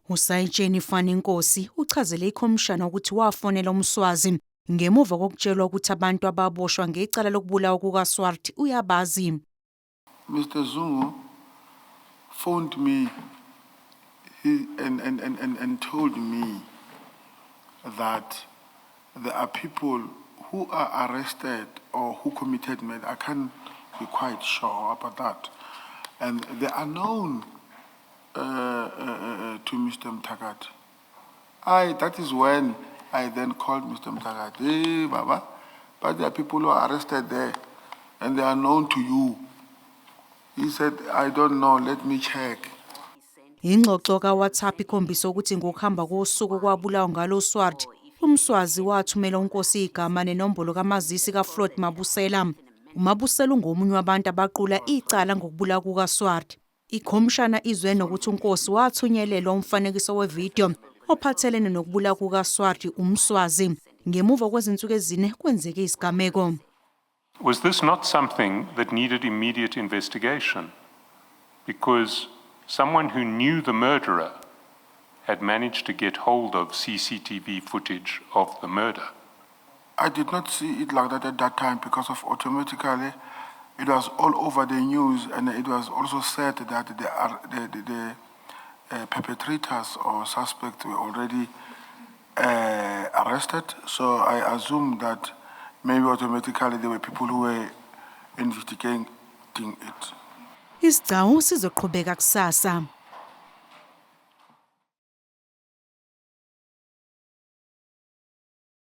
Usayitsheni Fani Nkosi uchazele ikhomishana ukuthi wafonela uMswazi ngemuva kokutshelwa ukuthi abantu ababoshwa ngecala lokubulawa kukaSwart uyabazi. Mr. Zungu phoned me and told me that there are people who are arrested or who committed murder. I can't be quite sure about that. And they are known to Mr. Mthakathi. That is when I then called Mr. Mthakathi. "Hey, Baba, but there are people who are arrested there and they are known to you." He said, "I don't know, let me check." Ingxoxo kaWhatsApp ikhombisa ukuthi ngokuhamba kosuku kwabulawa ngalo Swart, uMswazi wathumela uNkosi igama nenombolo kamazisi kaFloyd Mabusela. UMabusela ungomunye wabantu abaqula icala ngokubulawa kukaSwart. Ikhomishana izwe nokuthi uNkosi wathunyelelwa umfanekiso wevideo ophathelene nokubulawa kukaSwart uMswazi ngemuva kwezinsuku ezine kwenzeke isigameko. Was this not something that needed immediate investigation? Because someone who knew the murderer had managed to get hold of CCTV footage of the murder. I did not see it like that at that time because of automatically it was all over the news and it was also said that the perpetrators or suspects were already arrested. So I assume that maybe automatically there were people who were investigating it. Isigcawu sizoqhubeka kusasa.